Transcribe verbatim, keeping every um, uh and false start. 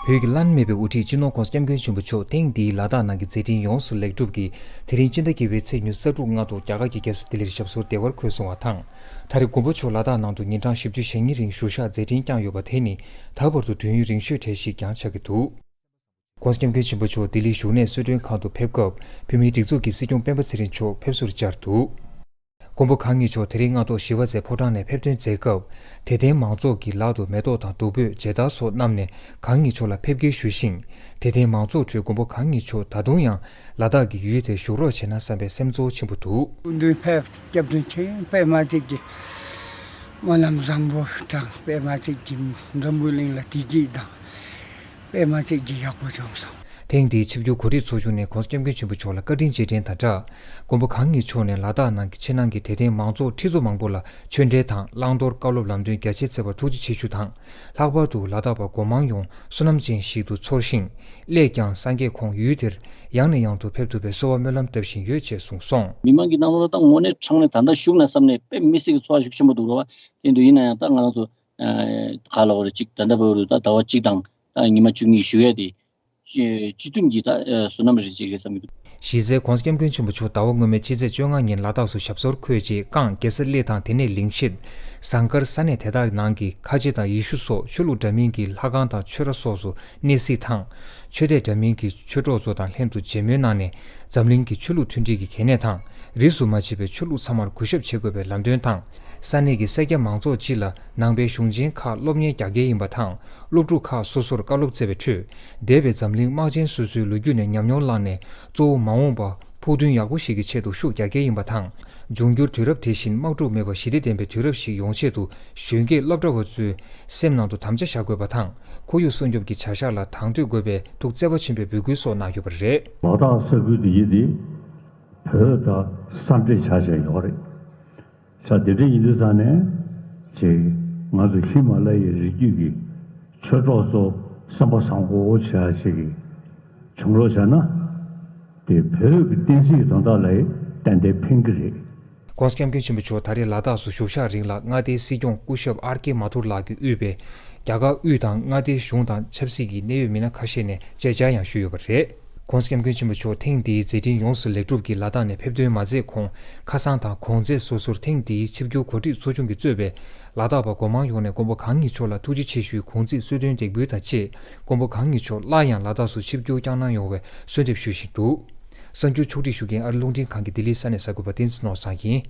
བོད་ཀྱི་བླ་ན་མེད་པའི་དབུ་ཁྲིད་སྤྱི་ནོར་༸གོང་ས་༸སྐྱབས་མགོན་ཆེན་པོ་མཆོག་ཐེངས་འདིའི་ལ་དྭགས་ནང་གི་མཛད་འཕྲིན་ཡོངས་སུ་ལེགས་གྲུབ་ཀྱིས། དེ་རིང་སྤྱི་ཟླ་བརྒྱད་པའི་ཚེས་ཉི་ཤུ་རྩ་དྲུག་སྔ་དྲོ་རྒྱ་གར་གྱི་རྒྱལ་ས་ལྡི་ལིར་ཞབས་སོར་བདེ་བར་འཁོད་སོང་བ་དང་། ད་རེས་མགོན་པོ་མཆོག་ལ་དྭགས་ནང་དུ་ཉིན་གྲངས་བཞི་བཅུ་ཞེ་གཉིས་རིང་བཞུགས་ཞག་མཛད་འཕྲིན་བསྐྱངས་ཡོད་པ་དེ་ནི། ད་བར་དུ་དུས་ཡུན་རིང་ཤོས་གྲས་ཤིག་ཀྱང་ཆགས་ཀྱི་འདུག། ༸གོང་ས་༸སྐྱབས་མགོན་ཆེན་པོ་མཆོག་ལྡི་ལིའི་བཞུགས་གནས་གསོལ་མགྲོན་ཁང་དུ་ཕེབས་སྐབས། བོད་མིའི་སྒྲིག་འཛུགས་ཀྱི་སྲིད་སྐྱོང་སྤེན་པ་ཚེ་རིང་མཆོག་ཕེབས་བསུར་བཅར་འདུག། མགོན་པོ་གང་ཉིད་མཆོག་དེ་རིང་སྔ་དྲོ་ཞི་བ་མཛད་ཕོ་བྲང་ནས་ཕེབས་ཐོན་མཛད་སྐབས། དད་ལྡན་མང་ཚོགས་ཀྱིས་ལག་ཏུ་མེ་ཏོག་དང་བདུག་སྤོས་མཇལ་དར་སོགས་བསྣམས་ནས། གང་ཉིད་མཆོག་ལ་ཕེབས་སྐྱེལ་ཞུས་ཤིང་། དད་ལྡན་མང་ཚོགས་ཁྲོད་མགོན་པོ་གང་ཉིད་མཆོག་ད་དུང་ཡང་ལ་དྭགས་ཀྱི་ཡུལ་དེར་བཞུགས་རོགས་བྱས་ན་བསམ་པའི་སེམས་ཚོར་ཆེན་པོ་འདུག། སྐུ་མདུན་ཕེབས། སྐྱབས་མགོན་ཆེན་པད་མ་གཅིག་གི་སྨོན་ལམ་བཟང་པོ་དང་། པད་མ་གཅིག་གི་འཛམ་བུ་གླིང་ལ་བདེ་སྐྱིད་དང་། པད་མ་གཅིག་གི་ཡག་པོ་བྱུང་སོང་། ཐེངས་འདིའི་ཆིབས་བསྒྱུར་གོ་སྒྲིག་ཚོགས་ཆུང་ནས་༸གོང་ས་༸སྐྱབས་མགོན་ཆེན་པོ་མཆོག་ལ་བཀའ་དྲིན་རྗེས་དྲན་དང་སྦྲགས། མགོན་པོ་གང་ཉིད་མཆོག་ནས་ལ་དྭགས་ནང་གི་ཕྱི་ནང་གི་དད་ལྡན་མང་ཚོགས་ཁྲི་ཚོ་མང་པོ་ལ་ཆོས་འབྲེལ་དང་བླང་དོར་བཀའ་སློབ་ལམ་སྟོན་རྒྱ་ཆེ་བསྩལ་བར་ཐུགས་རྗེ་ཆེ་ཞུ་དང་། ལྷག་པར་དུ་ལ་དྭགས་པ་སྒོ་མང་ཡོངས་བསོད་ནམས་ཅན་ཞིག་ཏུ་ཚོར་ཞིང་། སླད་ཀྱང་སངས་རྒྱས་ཁོང་ཡུལ་དེར་ཡང་ནས་ཡང་དུ་ཕེབས་ཐུབ་པའི་གསོལ་བ་སྨོན་ལམ་བཏབ་བཞིན་ཡོད་ཅེས་གསུངས་སོང་། མི་མང་གི་ནང་ལོགས་ལ་ད་དངོས་གནས་དྲང་ནས་ད་ལྟ་བཞུགས་ན་བསམ་ནས་དཔེ་མི་སྲིད་ཀྱི་ཚོར་བ་ཤུགས་ཆེན་པོ་འདུག་རེད་བ། དེ་འདུག་ཡིན་ན་ཡང་ད་ང་རང་ཚོ་ག་ལ་བ་རེད། གཅིག་ད་ལྟ་བར་དུ་ད་ཟླ་བ་གཅིག་དང་ད་ཉི་མ་བཅུ་གཉིས་བཞུགས་ཡས་དེ་སྤྱི་མཐུན་གྱི་ད་བསོད་ནམས་རེད་ཅེས་བསམ་གྱི་འདུག། གཞི་རྩའི་༸གོང་ས་༸སྐྱབས་མགོན་ཆེན་པོ་མཆོག་ཟླ་བ་སྔོན་མའི་ཕྱི་ཚེས་བཅོ་ལྔ་ཉིན་ལ་དྭགས་སུ་ཞབས་སོར་འཁོད་རྗེས་རྐང་རྒྱལ་ས་གླེ་དང་དེ་ནས་ལིང་ཤེད། ཟངས་དཀར་ས་གནས་དེ་དག་ནང་གི་ཁ་ཆེ་དང་ཡེ་ཤུ་སོགས་ཆོས་ལུགས་འདྲ་མིན་གྱི་ལྷ་ཁང་དང་ཆོས་ར་སོགས་སུ་གནས་གཟིགས་དང་། ཆོས་དད་འདྲ་མིན་གྱི་ཆོས་གྲོགས་ཚོ་དང་ལྷན་དུ་མཇལ་མོལ་གནང་ནས། འཛམ་གླིང་གི་ཆོས་ལུགས་མཐུན་སྒྲིལ་གྱི་གལ་གནད་དང་། རིས་སུ་མ་ཆད་པའི་ཆོས་ལུགས་ཚང་མར་གུས་ཞབས་བྱེད་དགོས་པའི་ལམ་སྟོན་དང་། ས་གནས་ཀྱི་སེར་སྐྱ་མང་ཚོགས་སྤྱི་ལ་ནང་པའི་གཞུང་ཆེན་ཁག་སློབ་གཉེར་རྒྱག་གལ་ཡིན་པ་དང་། སློབ་ཕྲུག་ཁག་སོ་སོར་བཀའ་སློབ་སྩལ་བའི་ཁྲོད། འདས་པའི་འཛམ་གླིང་དམག་ཆེན་སོ་སོའི་ལོ་རྒྱུས་ནས་ཉམས་མྱོང་བླངས་ནས། གཙོ་བོ་མ་འོངས་པ་ཕུགས་འདུན་ཡག་པོ་ཞིག་གི་ཆེད་དུ་ཤུགས་རྒྱག་གལ་ཡིན་པ་དང་། འབྱུང་འགྱུར་དུས་རབས་དེ་བཞིན་དམག་འཁྲུག་མེད་པ་ཞི་བདེ་ལྡན་པའི་དུས་རབས་ཤིག་ཡོང་ཆེད་དུ། གཞོན་སྐྱེས་སློབ་གྲྭ་བ་ཚོས་སེམས་ནང་དུ་དམ་བཅའ་བཞག་དགོས་པ་དང་། ཁོར་ཡུག་སྲུང་སྐྱོབ་ཀྱི་བྱ་གཞག་ལ་དང་དོད་དགོས་པའི་ཐུགས་བརྩེ་བ་ཆེན་པོས་འབོད་སྐུལ་སོགས་གནང་ཡོད་པ་རེད། ལ་དྭགས་ས་ཁུལ་འདི་ཡིན་ཏེ། བོད་དང་ས་འདྲེས་བྱ་བྱས་ཡོད་རེད། ས་འདི་འདྲ་ཡིན་དུས་ཙང་ནས་ཅིག་ང་ཚོ་ཧི་མ་ལ་ཡའི་རི་རྒྱུད་ཀྱི་ཆོས་གྲོགས་ཚོ་སེམས་པ་བཟང་པོ་བྱ་ཅིག་གི་བྱུང་རོགས་བྱས་ན། དེ་བོད་ཀྱི་བསྟན་སྲིད་ཀྱི་དོན་དག་ལ་ཏན་ཏན་ཕན་གྱི་རེད། ༸གོང་ས་༸སྐྱབས་མགོན་ཆེན་པོ་མཆོག་ད་རེས་ལ་དྭགས་སུ་བཞུགས་ཞག་རིང་ལ་མངའ་སྡེའི་སྲིད་སྐྱོང་སྐུ་ཞབས་ཨར་ཀེ་མ་ཐུར་ལགས་ཀྱིས་དབུས་པའི་རྒྱ་གར་དབུས་དང་མངའ་སྡེའི་གཞུང་དང་ཆབ་སྲིད་ཀྱི་གནད་ཡོད་མི་སྣ་ཁ་ཤས་ནས་མཇལ་བཅར་ཡང་ཞུས་ཡོད་པ་རེད། ༸གོང་ས་༸སྐྱབས་མགོན་ཆེན་པོ་མཆོག་ཐེངས་འདིའི་མཛད་འཕྲིན་ཡོངས་སུ་ལེགས་གྲུབ་ཀྱིས་ལ་དྭགས་ནས་ཕེབས་ཐོན་མ་མཛད་གོང་ཁ་སང་དང་གོང་ཚེས་སོ་སོར་ཐེངས་འདིའི་ཆིབས་བསྒྱུར་གོ་སྒྲིག་ཚོགས་ཆུང་གིས་གཙོས་པའི་ལ་དྭགས་པ་སྒོ་མང་ཡོངས་ནས་མགོན་པོ་གང་ཉིད་མཆོག་ལ་ཐུགས་རྗེ་ཆེ་ཞུའི་གུང་ཚིགས་གསོལ་སྟོན་འདེགས་འབུལ་དང་བཅས། མགོན་པོ་གང་ཉིད་མཆོག་སླར་ཡང་ལ་དྭགས་སུ་ཆིབས་བསྒྱུར་བསྐྱངས་གནང་ཡོང་བའི་གསོལ་འདེབས་ཞུ་བཞིན་འདུག། གསར་འགྱུར་ཕྱོགས་སྒྲིག་ཞུ་མཁན་ཨ་རི་རླུང་འཕྲིན་ཁང་གི་ལྡི་ལིའི་ས་གནས་གསར་འགོད་པ་བསྟན་འཛིན་ནོར་བཟང་ཡིན།